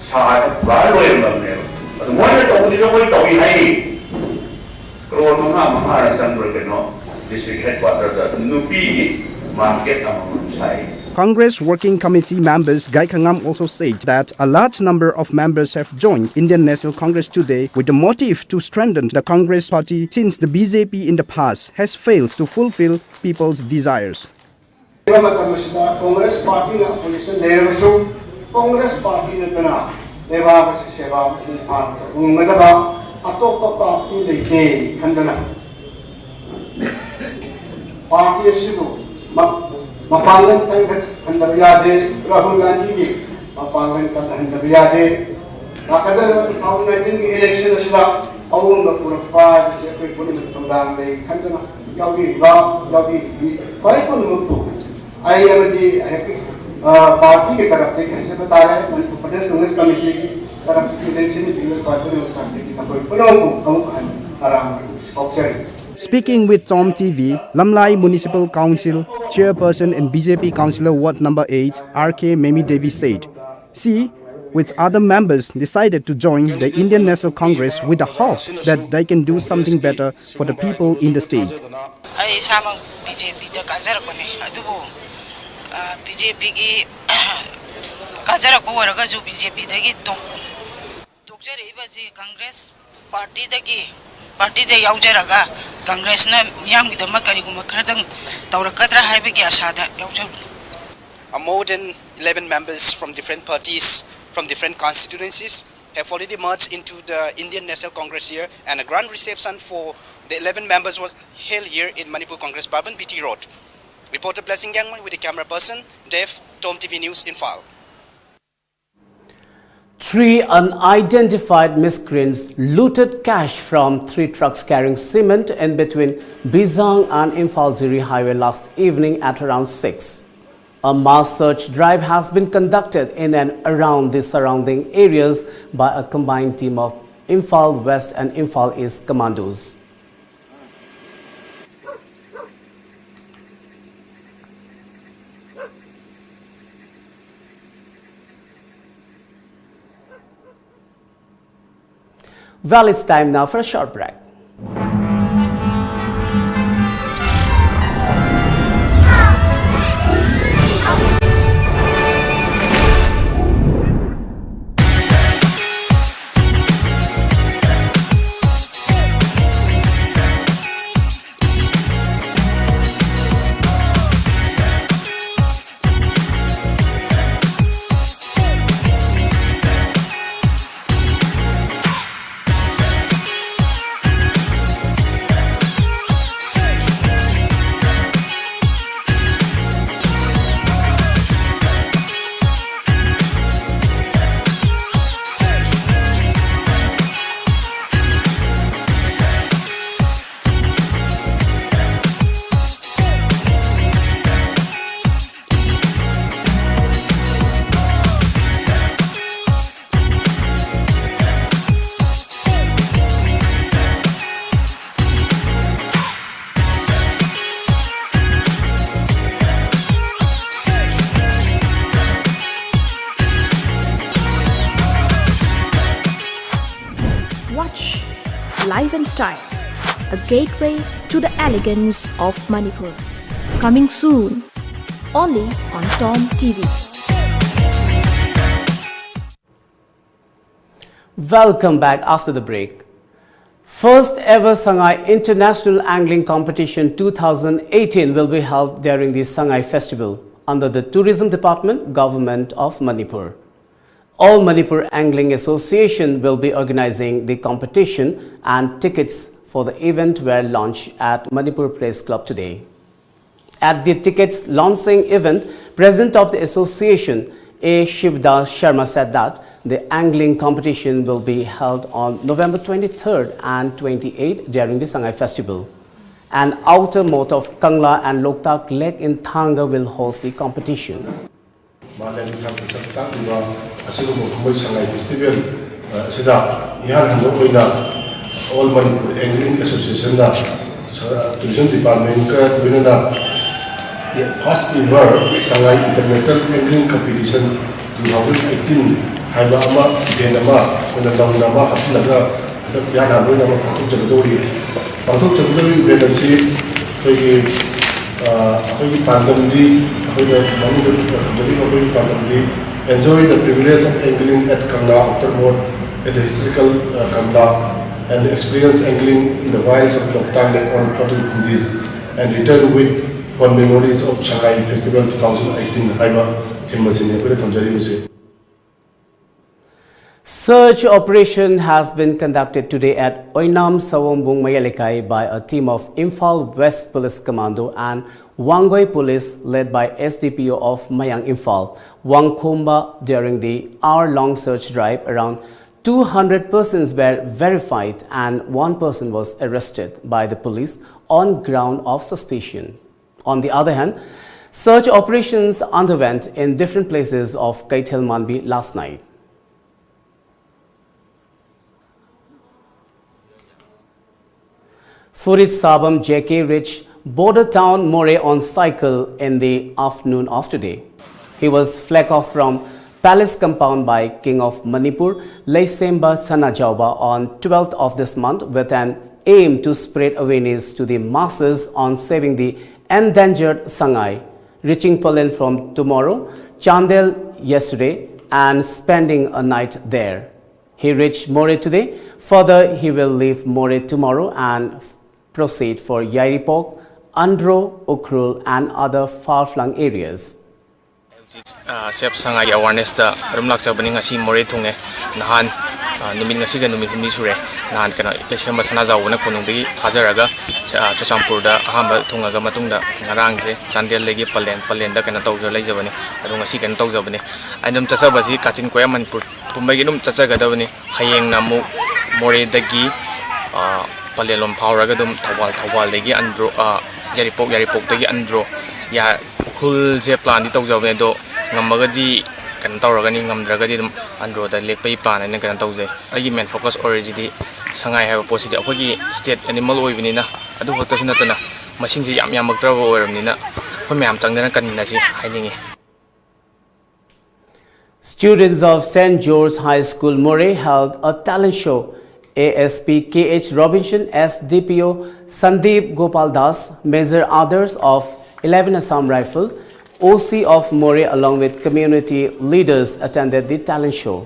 ꯁꯥꯔꯒ ꯄꯨꯔꯥ ꯂꯣꯏꯔꯝꯃꯕꯅꯦꯕ꯫ ꯑꯗꯨ ꯃꯣꯏꯅ ꯇꯧꯕꯗꯨꯁꯨ ꯑꯩꯈꯣꯏ ꯇꯧꯏ ꯍꯥꯏꯔꯤ꯫ ꯀ꯭ꯔꯣꯔ ꯃꯉꯥ ꯃꯉꯥꯔ ꯆꯪꯕ꯭ꯔꯥ ꯀꯩꯅꯣ, ꯗꯤꯁꯇ꯭ꯔꯤꯛ ꯍꯦꯗꯀ꯭ꯋꯥꯇꯔꯗ ꯅꯨꯄꯤꯒꯤ ꯃꯥꯔꯀꯦꯠ ꯑꯃꯃꯝ ꯁꯥꯏ꯫ Congress Working Committee members Gaikhangam also said that a large number of members have joined Indian National Congress today with the motive to strengthen the Congress party, since the B J P in the past has failed to fulfill people's desires. ꯃꯇꯝ ꯑꯁꯤꯗ Congress ꯄꯥꯔꯇꯤꯅ opposition ꯂꯩꯔꯕꯁꯨ, Congress party ꯅꯠꯇꯅ ꯂꯩꯕꯥꯛ ꯑꯁꯤ ꯁꯦꯕꯥ ꯃꯄꯨꯡ ꯐꯥꯅ ꯇꯧꯕ ꯉꯝꯒꯗꯕ ꯑꯇꯣꯞꯄ ꯄꯥꯔꯇꯤ ꯂꯩꯇꯦ ꯈꯟꯗꯅ ꯄꯥꯔꯇꯤ ꯑꯁꯤꯕꯨ ꯃ-, ꯃꯄꯥꯡꯒꯜ ꯀꯟꯈꯠꯍꯟꯗꯕ ꯌꯥꯗꯦ꯫ ꯔꯥꯍꯨꯜ ꯒꯥꯟꯙꯤꯒꯤ ꯃꯄꯥꯡꯒꯜ ꯀꯟꯊꯍꯟꯗꯕ ꯌꯥꯗꯦ꯫ ꯂꯥꯛꯀꯗꯧꯔꯤꯕ two thousand nineteen ꯒꯤ election ꯑꯁꯤꯗ ꯑꯑꯣꯟꯕ ꯄꯨꯔꯛꯄ ꯍꯥꯏꯕꯁꯤ ꯑꯩꯈꯣꯏ ꯄꯨꯝꯅꯃꯛ ꯊꯧꯗꯥꯡ ꯂꯩ ꯈꯟꯗꯨꯅ ꯌꯥꯎꯕꯤꯔꯤꯕ, ꯌꯥꯎꯕꯤꯔꯤꯕꯤ ꯈ꯭ꯋꯥꯏ ꯄꯨꯝꯅꯃꯛꯄꯨ ꯑꯩ ꯑꯃꯗꯤ ꯑꯩꯍꯥꯛꯀꯤ, ꯑ, party ꯒꯤ ꯇꯔꯞꯇꯒꯤ ꯍꯥꯏꯖꯕ ꯇꯥꯔꯦ, ꯃꯅꯤꯄꯨꯔ ꯄ꯭ꯔꯗꯦꯁ ꯀꯣꯡꯒ꯭ꯔꯦꯁ ꯀꯃꯤꯇꯤꯒꯤ ꯇꯔꯞꯇꯒꯤ ꯂꯦꯡꯁꯤꯟꯕꯤꯔꯤꯕ ꯈ꯭ꯋꯥꯏ ꯄꯨꯝꯅꯃꯛ ꯇꯔꯞꯇꯒꯤ ꯅꯈꯣꯏ ꯄꯨꯝꯅꯃꯛꯄꯨ ꯑꯃꯨꯛ ꯍꯟꯅ ꯇꯔꯥꯝꯅ ꯐꯥꯎꯖꯔꯤ꯫ Speaking with Tom T V, Lamlai Municipal Council Chairperson and B J P Councillor Ward Number eight, R K Memi Devi said, she, with other members, decided to join the Indian National Congress with the hope that they can do something better for the people in the state. ꯑꯩ ꯏꯁꯥꯃꯛ B J P ꯗ ꯀꯥꯖꯔꯛꯄꯅꯦ, ꯑꯗꯨꯕꯨ, ꯑ, B J P ꯒꯤ ꯀꯥꯖꯔꯛꯄ ꯑꯣꯏꯔꯒꯁꯨ B J P ꯗꯒꯤ ꯇꯣꯛ-, ꯇꯣꯛꯆꯔꯛꯏꯕꯁꯤ ꯀꯪꯒ꯭ꯔꯦꯁ ꯄꯥꯔꯇꯤꯗꯒꯤ, ꯄꯥꯔꯇꯤꯗ ꯌꯥꯎꯖꯔꯒ ꯀꯪꯒ꯭ꯔꯦꯁꯅ ꯃꯤꯌꯥꯝꯒꯤꯗꯃꯛ ꯀꯔꯤꯒꯨꯝꯕ ꯈꯔꯗꯪ ꯇꯧꯔꯛꯀꯗ꯭ꯔꯥ ꯍꯥꯏꯕꯒꯤ ꯑꯁꯥꯗ ꯌꯥꯎꯖꯕꯅꯤ꯫ A more than eleven members from different parties, from different constituencies have already merged into the Indian National Congress here, and a grand reception for the eleven members was held here in Manipur Congress Bhavan, B T Road. Reporter Blessing Yangmai with the camera person, Dev, Tom T V News, Imphal. Three unidentified miscreants looted cash from three trucks carrying cement in between Bijang and Imphal Jiri Highway last evening at around six. A mass search drive has been conducted in and around the surrounding areas by a combined team of Imphal West and Imphal East commandos. Well, it's time now for a short break. Western style, a gateway to the elegance of Manipur. Coming soon, only on Tom T V. Welcome back after the break. First ever Sangai International Angling Competition two thousand eighteen will be held during the Sangai Festival under the Tourism Department, Government of Manipur. All Manipur Angling Association will be organizing the competition, and tickets for the event were launched at Manipur Press Club today. At the tickets launching event, President of the Association, A Shivdas Sharma, said that the angling competition will be held on November twenty-third and twenty-eighth during the Sangai Festival. An outer moat of Kangla and Loktak Lake in Thanga will host the competition. ꯃꯥꯂꯦꯝꯒꯤ ꯊꯥꯛꯇ ꯁꯛ ꯇꯥꯛꯂꯤꯕ ꯑꯁꯤꯒꯨꯝꯕ ꯀꯨꯝꯍꯩ ꯁꯉꯥꯏ festival ꯑꯁꯤꯗ ꯏꯍꯥꯟ ꯍꯥꯟꯕ ꯑꯣꯏꯅ all Manipur angling ꯑꯦꯁꯣꯁꯤꯌꯦꯁꯟꯅ ꯇꯨꯔꯤꯖꯝ ꯗꯤꯄꯥꯔꯠꯃꯦꯟꯀ ꯂꯣꯏꯅꯅ ꯐꯥꯔꯁ ꯏꯚꯔ ꯁꯉꯥꯏ international angling competition two thousand eighteen ꯍꯥꯏꯕ ꯑꯃ ꯏꯚꯦꯟ ꯑꯃ ꯑꯩꯈꯣꯏꯅ ꯅꯧꯅ ꯑꯃ ꯍꯥꯞꯆꯤꯜꯂꯒ ꯍꯟꯗꯛ ꯏꯍꯥꯟ ꯍꯥꯟꯕ ꯑꯣꯏꯅ ꯑꯃ ꯄꯥꯡꯊꯣꯛꯆꯒꯗꯧꯔꯤ꯫ ꯄꯥꯡꯊꯣꯛꯆꯒꯗꯧꯔꯤꯕ ꯏꯚꯦꯟ ꯑꯁꯤ ꯑꯩꯈꯣꯏꯒꯤ ꯑꯩꯈꯣꯏꯒꯤ ꯄꯥꯟꯗꯝꯗꯤ ꯑꯩꯈꯣꯏꯅ ꯃꯃꯤꯡꯗ ꯊꯝꯖꯔꯤꯕ ꯑꯩꯈꯣꯏꯒꯤ ꯄꯥꯟꯗꯝꯗꯤ Enjoy the privilege of angling at Kangla Outer Moat at the historical Kangla and the experience angling in the wilds of Loktak Lake on Katumbundis and return with fond memories of Sangai Festival two thousand eighteen ꯍꯥꯏꯕ ꯊꯤꯝ ꯑꯁꯤꯅꯤ ꯑꯩꯈꯣꯏꯅ ꯊꯝꯖꯔꯤꯕꯁꯤ꯫ Search operation has been conducted today at Oinam Sawombung Mayalekai by a team of Imphal West Police Commando and Wangoi Police led by S D P O of Mayang Imphal, Wangkhomba. During the hour-long search drive, around two hundred persons were verified and one person was arrested by the police on ground of suspicion. On the other hand, search operations underwent in different places of Keithel Manbi last night. Furit Sabam J K reached border town Moreh on cycle in the afternoon of today. He was flagged off from Palace compound by King of Manipur, Leisemba Sanajaoba, on twelfth of this month, with an aim to spread awareness to the masses on saving the endangered Sangai. Reaching Palen from tomorrow, Chandel yesterday, and spending a night there. He reached Moreh today. Further, he will leave Moreh tomorrow and proceed for Yairipok, Andro, Ukhrul, and other far-flung areas. ꯍꯧꯖꯤꯛ ꯁꯦꯞ ꯁꯉꯥꯏꯒꯤ ꯑꯦꯋꯥꯔꯅꯦꯁꯇ ꯑꯗꯨꯝ ꯂꯥꯛꯆꯕꯅꯤ꯫ ꯉꯁꯤ ꯃꯣꯔꯦ ꯊꯨꯡꯉꯦ꯫ ꯅꯍꯥꯟ, ꯅꯨꯃꯤꯠ, ꯉꯁꯤꯒ ꯅꯨꯃꯤꯠ ꯍꯨꯝꯅꯤ ꯁꯨꯔꯦ꯫ ꯅꯍꯥꯟ ꯀꯩꯅꯣ, ꯂꯩꯁꯦꯝꯕ ꯁꯅꯥꯖꯥꯎꯕꯅ ꯀꯣꯅꯨꯡꯗꯒꯤ ꯊꯥꯖꯔꯒ ꯆꯨꯔꯆꯥꯟꯄꯨꯔꯗ ꯑꯍꯥꯟꯕ ꯊꯨꯡꯉꯒ, ꯃꯇꯨꯡꯗ ꯉꯔꯥꯡꯁꯦ ꯆꯥꯟꯗꯦꯜꯗꯒꯤ ꯄꯂꯦꯟ, ꯄꯂꯦꯟꯗ ꯀꯩꯅꯣ ꯇꯧꯖ ꯂꯩꯖꯕꯅꯤ꯫ ꯑꯗꯣ ꯉꯁꯤ ꯀꯩꯅꯣ ꯇꯧꯖꯕꯅꯤ꯫ ꯑꯩ ꯑꯗꯨꯝ ꯆꯠꯆꯕꯁꯤ ꯀꯥꯆꯤꯟ ꯀꯣꯌꯥ ꯃꯅꯤꯄꯨꯔ ꯄꯨꯝꯕꯒꯤ ꯑꯗꯨꯝ ꯆꯠꯆꯒꯗꯕꯅꯤ꯫ ꯍꯌꯦꯡꯅ ꯑꯃꯨꯛ ꯃꯣꯔꯦꯗꯒꯤ ꯄꯂꯦꯟꯂꯣꯝ ꯐꯥꯎꯔꯒ ꯑꯗꯨꯝ ꯊꯧꯕꯥꯜ, ꯊꯧꯕꯥꯜꯗꯒꯤ ꯑꯟꯗ꯭ꯔꯣ, ꯌꯥꯏꯔꯤꯄꯣꯛ, ꯌꯥꯏꯔꯤꯄꯣꯛꯇꯒꯤ ꯑꯟꯗ꯭ꯔꯣ, ꯎꯈ꯭ꯔꯨꯜꯁꯦ ꯄ꯭ꯂꯥꯟꯗꯤ ꯇꯧꯖꯕꯅꯦ꯫ ꯑꯗꯣ ꯉꯝꯃꯒꯗꯤ ꯀꯩꯅꯣ ꯇꯧꯔꯒꯅꯤ, ꯉꯝꯗ꯭ꯔꯒꯗꯤ ꯑꯗꯨꯝ ꯑꯟꯗ꯭ꯔꯣꯗ ꯂꯦꯛꯄꯒꯤ ꯄ꯭ꯂꯥꯟ ꯑꯩꯅ ꯀꯩꯅꯣ ꯇꯧꯖꯩ꯫ ꯑꯩꯒꯤ ꯃꯦꯟ ꯐꯣꯀꯁ ꯑꯣꯏꯔꯤꯁꯤꯗꯤ ꯁꯉꯥꯏ ꯍꯥꯏꯕ ꯄꯣꯠꯁꯤꯗꯤ ꯑꯩꯈꯣꯏꯒꯤ ꯁ꯭ꯇꯦꯠ ꯑꯦꯅꯤꯃꯦꯜ ꯑꯣꯏꯕꯅꯤꯅ, ꯑꯗꯨ ꯈꯛꯇꯁꯨ ꯅꯠꯇꯅ ꯃꯁꯤꯡꯁꯦ ꯌꯥꯝ ꯌꯥꯝꯃꯛꯇ꯭ꯔꯕ ꯑꯣꯏꯔꯕꯅꯤꯅ ꯑꯩꯈꯣꯏ ꯃꯌꯥꯝ ꯆꯪꯗꯅ ꯀꯟꯃꯤꯟꯅꯁꯤ ꯍꯥꯏꯅꯤꯡꯉꯤ꯫ Students of Saint George High School Moreh held a talent show. A S P K H Robinson, S D P O Sandeep Gopal Das, Major Others of eleven Assam Rifle, O C of Moreh, along with community leaders attended the talent show.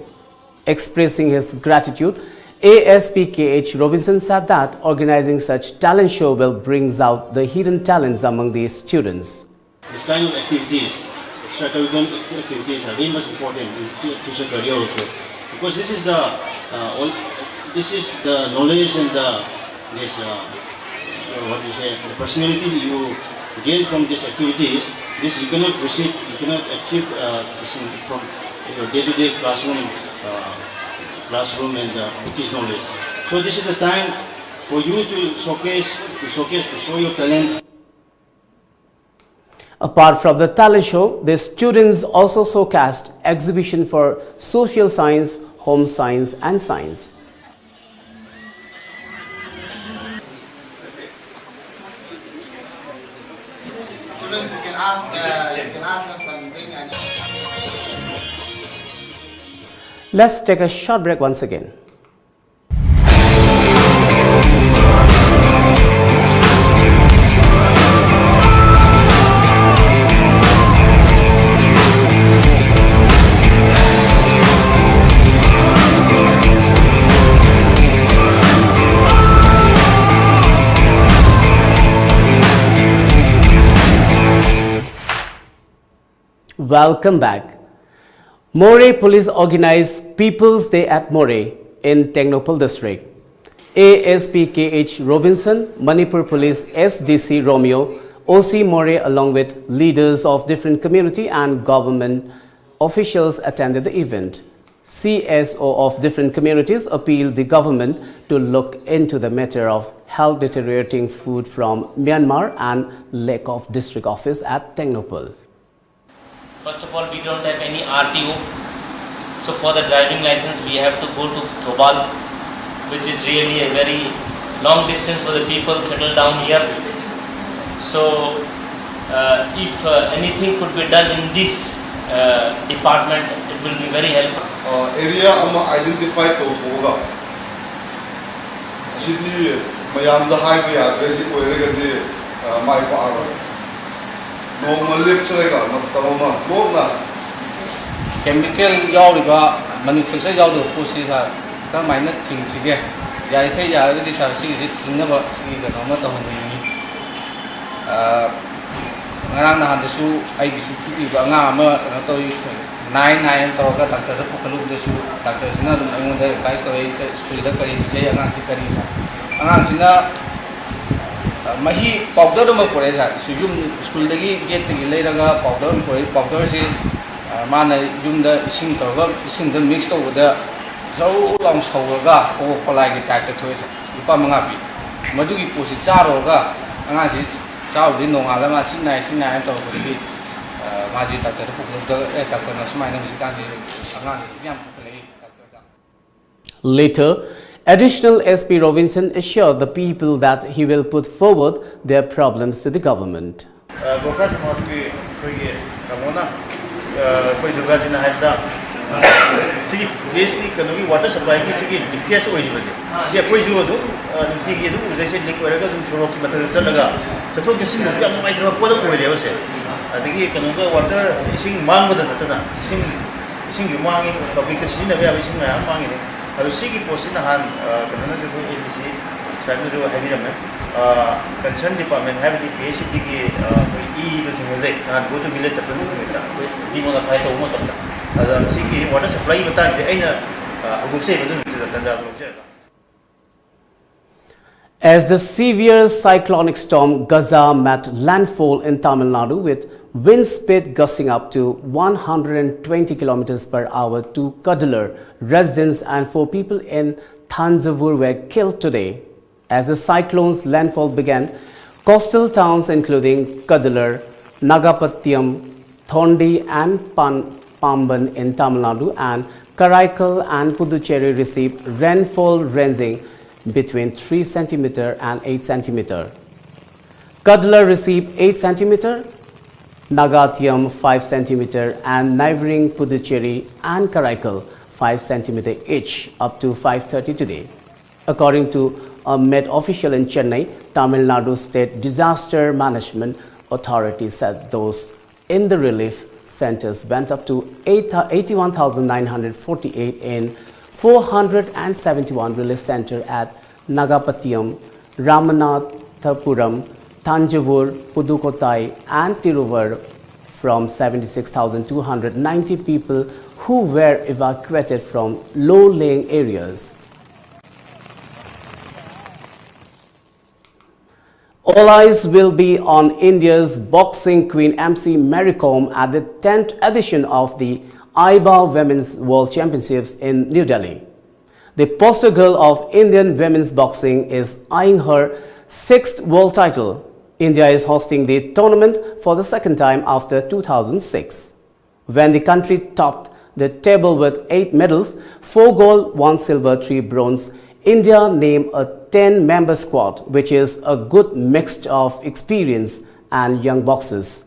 Expressing his gratitude, A S P K H Robinson said that organizing such talent show will brings out the hidden talents among these students. This kind of activities, extracurricular activities are very much important in future career also, because this is the uh, all, this is the knowledge and the this uh, what you say, the personality you gain from these activities. This you cannot receive, you cannot achieve uh, this in, from your day-to-day classroom, uh, classroom and uh, this knowledge. So this is the time for you to showcase, to showcase, to show your talent. Apart from the talent show, the students also showcased exhibition for social science, home science and science. Students, you can ask, uh, you can ask them something and. Let's take a short break once again. Welcome back. Moreh Police organized People's Day at Moreh in Tengnoupal district. A S P K H Robinson, Manipur Police S D C Romeo, O C Moreh along with leaders of different community and government officials attended the event. C S O of different communities appealed the government to look into the matter of health deteriorating food from Myanmar and lack of district office at Tengnoupal. First of all, we don't have any R T O. So for the driving license, we have to go to Thoubal, which is really a very long distance for the people settled down here. So uh, if uh, anything could be done in this uh, department, it will be very helpful. ꯑ, area ꯑꯃ identify ꯇꯧꯊꯣꯛꯑꯒ, ꯑꯁꯤꯗꯤ ꯃꯌꯥꯝꯗ ꯍꯥꯏꯕ ꯌꯥꯗ꯭ꯔꯦ, ꯍꯧꯖꯤꯛ ꯑꯣꯏꯔꯒꯗꯤ ꯑ, ꯃꯥꯏ ꯄꯥꯛꯑꯔꯣꯏ꯫ ꯅꯣꯡꯃ ꯂꯦꯞꯆꯔꯒ ꯃꯇꯝ ꯑꯃ ꯂꯣꯠꯅ ꯀꯦꯃꯤꯀꯦꯜ ꯌꯥꯎꯔꯤꯕ, ꯃꯦꯅꯨꯐꯦꯛꯆꯔ ꯌꯥꯎꯗꯕ ꯄꯣꯠꯁꯤ ꯁꯥꯔ ꯀꯔꯝꯍꯥꯏꯅ ꯊꯤꯡꯁꯤꯒꯦ? ꯌꯥꯔꯤꯈꯩ ꯌꯥꯔꯒꯗꯤ ꯁꯥꯔ ꯁꯤꯒꯤꯁꯤ ꯊꯤꯡꯅꯕ ꯁꯤꯒꯤ ꯀꯩꯅꯣ ꯑꯃ ꯇꯧꯍꯟꯅꯤꯡꯉꯤ꯫ ꯑ, ꯉꯔꯥꯡ ꯅꯍꯥꯟꯗꯁꯨ ꯑꯩꯒꯤꯁꯨ ꯄꯤꯛꯂꯤꯕ ꯑꯉꯥꯡ ꯑꯃ ꯀꯩꯅꯣ ꯇꯧꯏ, ꯅꯥꯏ ꯅꯥꯏꯅ ꯇꯧꯔꯒ ꯗꯥꯛꯇꯔꯗ ꯄꯨꯈꯠꯂꯨꯕꯗꯁꯨ ꯗꯥꯛꯇꯔꯁꯤꯅ ꯑꯗꯨꯝ ꯑꯩꯉꯣꯟꯗ ꯑꯦꯗꯚꯥꯏꯁ ꯇꯧꯔꯛꯏ, "ꯁꯦ, ꯁ꯭ꯀꯨꯜꯗ ꯀꯔꯤ ꯄꯤꯖꯩ, ꯑꯉꯥꯡꯁꯤ ꯀꯔꯤ ꯆꯥꯏ?" ꯑꯉꯥꯡꯁꯤꯅ, ꯑ, ꯃꯍꯤ ꯄꯥꯎꯗꯔ ꯑꯃ ꯄꯨꯔꯛꯑꯦ ꯁꯥꯔ꯫ ꯁꯤ ꯌꯨꯝ, ꯁ꯭ꯀꯨꯜꯗꯒꯤ ꯒꯦꯠꯇꯒꯤ ꯂꯩꯔꯒ ꯄꯥꯎꯗꯔ ꯑꯃ ꯄꯨꯔꯛꯏ꯫ ꯄꯥꯎꯗꯔꯁꯤ, ꯑ, ꯃꯥꯅ ꯌꯨꯝꯗ ꯏꯁꯤꯡ ꯇꯧꯔꯒ, ꯏꯁꯤꯡꯗ ꯃꯤꯛꯁ ꯇꯧꯕꯗ ꯖꯧ ꯂꯥꯎꯅ ꯁꯧꯔꯒ ꯀꯣꯀꯥ ꯀꯣꯂꯥꯒꯤ ꯇꯥꯏꯞꯇ ꯊꯣꯛꯑꯦ ꯁꯥꯔ꯫ ꯂꯨꯄꯥ ꯃꯉꯥ ꯄꯤ꯫ ꯃꯗꯨꯒꯤ ꯄꯣꯠꯁꯤ ꯆꯥꯔꯨꯔꯒ ꯑꯉꯥꯡꯁꯤ ꯆꯥꯔꯨꯕꯗꯩ ꯅꯣꯡꯉꯥꯜꯂ ꯃꯥ ꯁꯤ ꯅꯥꯏ, ꯁꯤ ꯅꯥꯏ ꯍꯥꯏꯅ ꯇꯧꯔꯛꯄꯗꯒꯤ, ꯑ, ꯃꯥꯁꯤ ꯗꯥꯛꯇꯔꯗ ꯄꯨꯈꯠꯂꯨꯕꯗ, "ꯑꯦ, ꯗꯥꯛꯇꯔꯅ ꯁꯨꯃꯥꯏꯅ ꯍꯧꯖꯤꯛꯀꯥꯟꯁꯤ ꯑꯉꯥꯡꯁꯤ ꯌꯥꯝ ꯄꯨꯈꯠꯂꯛꯏ ꯗꯥꯛꯇꯔꯗ"꯫ Later, Additional S P Robinson assured the people that he will put forward their problems to the government. ꯑ, ꯒꯣꯔꯈꯥ ꯁꯃꯥꯖꯀꯤ ꯑꯩꯈꯣꯏꯒꯤ ꯀꯩꯅꯣꯅ, ꯑ, ꯑꯩꯈꯣꯏ ꯗꯨꯔꯒꯥꯖꯤꯅ ꯍꯥꯏꯕꯗ, ꯁꯤꯒꯤ ꯄ꯭ꯂꯦꯁꯀꯤ ꯀꯩꯅꯣꯒꯤ ꯋꯥꯇꯔ ꯁꯄ꯭ꯂꯥꯏꯒꯤ ꯁꯤꯒꯤ ꯂꯤꯀꯦꯖ ꯑꯣꯏꯔꯤꯕꯁꯦ, ꯁꯤ ꯑꯩꯈꯣꯏꯁꯨ ꯑꯗꯨꯝ, ꯑ, ꯅꯨꯡꯇꯤꯒꯤ ꯑꯗꯨꯝ ꯎꯖꯩꯁꯦ, ꯂꯤꯛ ꯑꯣꯏꯔꯒ ꯑꯗꯨꯝ ꯁꯣꯔꯣꯛꯀꯤ ꯃꯊꯛꯇ ꯆꯠꯂꯒ ꯆꯠꯊꯣꯛ ꯆꯠꯁꯤꯟꯗꯁꯨ ꯌꯥꯝ ꯅꯨꯡꯉꯥꯏꯇ꯭ꯔꯕ ꯄꯣꯠ ꯑꯃ ꯑꯣꯏꯔꯦꯕ ꯁꯦ꯫ ꯑꯗꯒꯤ ꯀꯩꯅꯣꯒ ꯋꯥꯇꯔ, ꯏꯁꯤꯡ ꯃꯥꯡꯕꯗ ꯅꯠꯇꯅ ꯏꯁꯤꯡ, ꯏꯁꯤꯡꯁꯨ ꯃꯥꯡꯉꯤ, ꯄꯕ꯭ꯂꯤꯛꯇ ꯁꯤꯖꯤꯟꯅꯕ ꯌꯥꯕ ꯏꯁꯤꯡ ꯃꯌꯥꯝ ꯃꯥꯡꯉꯤꯅꯤ꯫ ꯑꯗꯣ ꯁꯤꯒꯤ ꯄꯣꯠꯁꯤ ꯅꯍꯥꯟ, ꯑ, ꯀꯩꯅꯣꯅꯁꯨ, ꯑꯩꯈꯣꯏ ꯑꯦ ꯗꯤ ꯁꯤ ꯁꯥꯍꯦꯕꯅꯁꯨ ꯍꯥꯏꯕꯤꯔꯝꯃꯦ꯫ ꯀꯟꯁꯔꯟ ꯗꯤꯄꯥꯔꯠꯃꯦꯟ, ꯍꯥꯏꯕꯗꯤ ꯄꯤ ꯑꯩꯆ ꯁꯤꯒꯤ ꯑꯩꯈꯣꯏ ꯏꯗꯣ ꯊꯦꯡꯅꯖꯩ, ꯅꯍꯥꯟ ꯒꯣ ꯇꯨ ꯚꯤꯂꯦꯖ ꯆꯠꯄ ꯅꯨꯃꯤꯠꯇ ꯑꯩꯈꯣꯏ ꯗꯤꯃꯣꯅꯤꯐꯥꯏ ꯇꯧꯕ ꯃꯇꯝꯗ꯫ ꯑꯗ ꯁꯤꯒꯤ ꯋꯥꯇꯔ ꯁꯄ꯭ꯂꯥꯏꯒꯤ ꯃꯇꯥꯡꯁꯦ ꯑꯩꯅ, ꯑ, ꯍꯧꯗꯣꯛꯆꯩꯕ ꯑꯗꯨ ꯅꯨꯃꯤꯠꯇꯨꯗ ꯇꯥꯟꯖꯥꯗꯣ ꯂꯧꯖꯔꯒ꯫ As the severe cyclonic storm Gaza met landfall in Tamil Nadu with wind speed gusting up to one hundred twenty kilometers per hour, two Cuddalore residents and four people in Thanjavur were killed today. As the cyclone's landfall began, coastal towns including Cuddalore, Nagapattiam, Thondi and Pan-, Pamban in Tamil Nadu and Karaikal and Puducherry received rainfall ranging between three centimeter and eight centimeter. Cuddalore received eight centimeter, Nagapattiam five centimeter, and neighboring Puducherry and Karaikal five centimeter each up to five thirty today. According to a Met official in Chennai, Tamil Nadu State Disaster Management Authority said those in the relief centers went up to eight, eighty-one thousand nine hundred forty-eight in four hundred seventy-one relief center at Nagapattiam, Ramanathapuram, Thanjavur, Pudukkottai, and Tiruvallur from seventy-six thousand two hundred ninety people who were evacuated from low-lying areas. All eyes will be on India's boxing queen M C Mary Kom at the tenth edition of the IBA Women's World Championships in New Delhi. The poster girl of Indian women's boxing is eyeing her sixth world title. India is hosting the tournament for the second time after two thousand six, when the country topped the table with eight medals, four gold, one silver, three bronze. India named a ten-member squad, which is a good mix of experience and young boxers.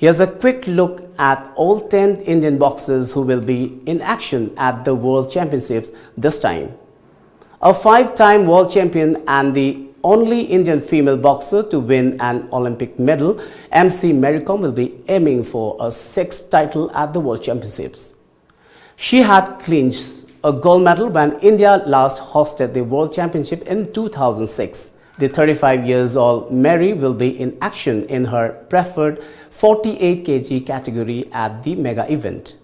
Here's a quick look at all ten Indian boxers who will be in action at the World Championships this time. A five time world champion and the only Indian female boxer to win an Olympic medal, M C Mary Kom will be aiming for a sixth title at the World Championships. She had clinched a gold medal when India last hosted the World Championship in two thousand six. The thirty-five years old Mary will be in action in her preferred forty-eight K G category at the mega event.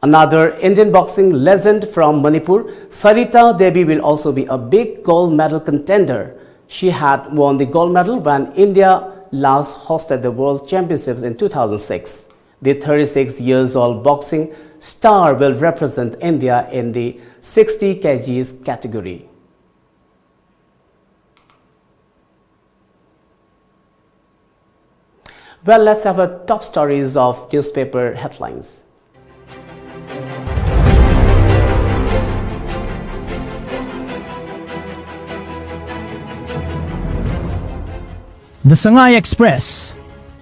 Another Indian boxing legend from Manipur, Sarita Devi, will also be a big gold medal contender. She had won the gold medal when India last hosted the World Championships in two thousand six. The thirty-six years old boxing star will represent India in the sixty K Gs category. Well, let's have a top stories of newspaper headlines. The Sangai Express.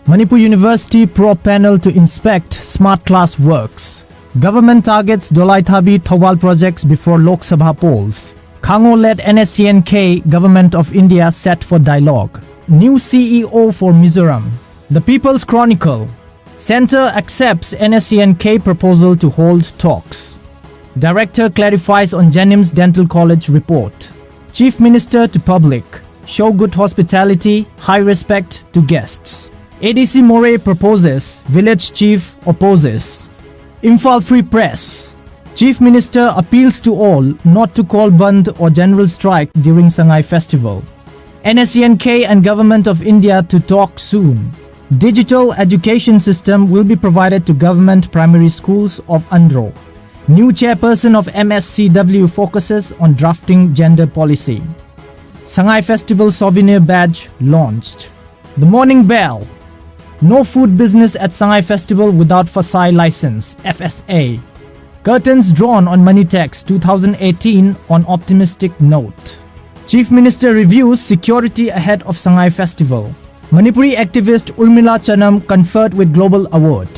Manipur University probe panel to inspect smart class works. Government targets Dolaithabi Thoubal projects before Lok Sabha polls. Khango led N S C N K, Government of India set for dialogue. New C E O for Mizoram. The People's Chronicle. Centre accepts N S C N K proposal to hold talks. Director clarifies on Jennim's Dental College report. Chief Minister to public. Show good hospitality, high respect to guests. A D C Moreh proposes, village chief opposes. Imphal Free Press. Chief Minister appeals to all not to call bandh or general strike during Sangai Festival. N S C N K and Government of India to talk soon. Digital education system will be provided to government primary schools of Andro. New chairperson of M S C W focuses on drafting gender policy. Sangai Festival souvenir badge launched. The Morning Bell. No food business at Sangai Festival without FSSAI license, F S A. Curtains drawn on Money Tax two thousand eighteen on optimistic note. Chief Minister reviews security ahead of Sangai Festival. Manipuri activist Urmila Chanam conferred with Global Award.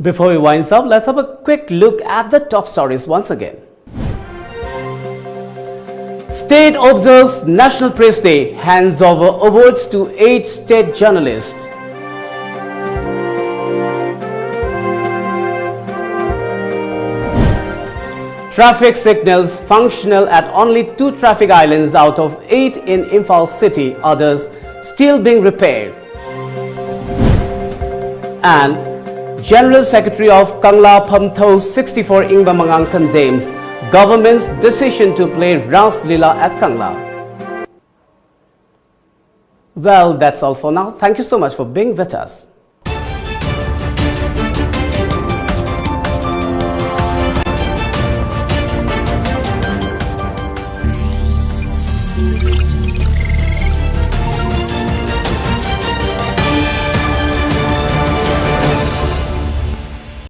Before we wind up, let's have a quick look at the top stories once again. State observes National Press Day, hands over awards to eight state journalists. Traffic signals functional at only two traffic islands out of eight in Imphal city, others still being repaired. And General Secretary of Kangla Phamtho sixty-four Ingba Mangang condemns government's decision to play Ras Lila at Kangla. Well, that's all for now. Thank you so much for being with us.